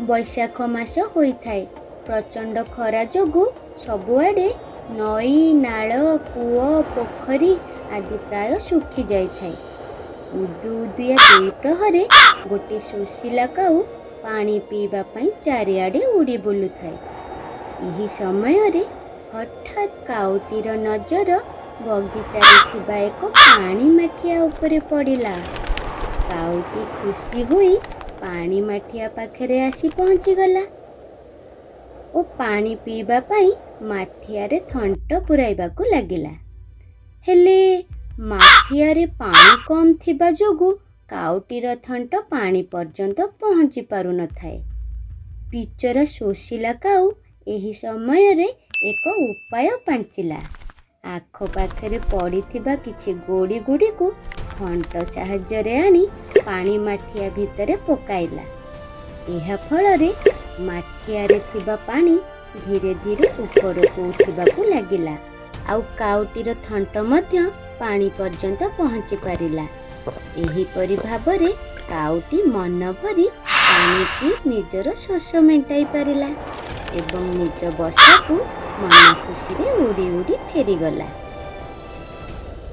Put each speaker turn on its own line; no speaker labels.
ବୈଶାଖ ମାସ ହୋଇଥାଏ। ପ୍ରଚଣ୍ଡ ଖରା ଯୋଗୁଁ ସବୁଆଡ଼େ ନଈ, ନାଳ, କୂଅ, ପୋଖରୀ ଆଦି ପ୍ରାୟ ଶୁଖି ଯାଇଥାଏ। ଉଦୁ ଉଦିଆ ଦ୍ୱିପ୍ରହରେ ଗୋଟିଏ ସୋଷିଲା କାଉ ପାଣି ପିଇବା ପାଇଁ ଚାରିଆଡ଼େ ଉଡ଼ି ବୁଲୁଥାଏ। ଏହି ସମୟରେ ହଠାତ୍ କାଉଟିର ନଜର ବଗିଚାରେ ଥିବା ଏକ ପାଣି ମାଠିଆ ଉପରେ ପଡ଼ିଲା। କାଉଟି ଖୁସି ହୋଇ ପାଣି ମାଠିଆ ପାଖରେ ଆସି ପହଞ୍ଚିଗଲା ଓ ପାଣି ପିଇବା ପାଇଁ ମାଠିଆରେ ଥଣ୍ଟ ପୁରାଇବାକୁ ଲାଗିଲା। ହେଲେ ମାଠିଆରେ ପାଣି କମ୍ ଥିବା ଯୋଗୁଁ କାଉଟିର ଥଣ୍ଟ ପାଣି ପର୍ଯ୍ୟନ୍ତ ପହଞ୍ଚି ପାରୁନଥାଏ। ବିଚରା ସୋଷିଲା କାଉ ଏହି ସମୟରେ ଏକ ଉପାୟ ପାଞ୍ଚିଲା। ଆଖପାଖରେ ପଡ଼ିଥିବା କିଛି ଗୋଡ଼ି ଗୁଡ଼ିକୁ ଥଣ୍ଟ ସାହାଯ୍ୟରେ ଆଣି ପାଣି ମାଠିଆ ଭିତରେ ପକାଇଲା। ଏହା ଫଳରେ ମାଠିଆରେ ଥିବା ପାଣି ଧୀରେ ଧୀରେ ଉପରକୁ ଉଠିବାକୁ ଲାଗିଲା, ଆଉ କାଉଟିର ଥଣ୍ଟ ମଧ୍ୟ ପାଣି ପର୍ଯ୍ୟନ୍ତ ପହଞ୍ଚି ପାରିଲା। ଏହିପରି ଭାବରେ କାଉଟି ମନ ଭରି ପାଣି ପିଇ ନିଜର ଶୋଷ ମେଣ୍ଟାଇ ପାରିଲା ଏବଂ ନିଜ ବସାକୁ ମନ ଖୁସିରେ ଉଡ଼ି ଉଡ଼ି ଫେରିଗଲା।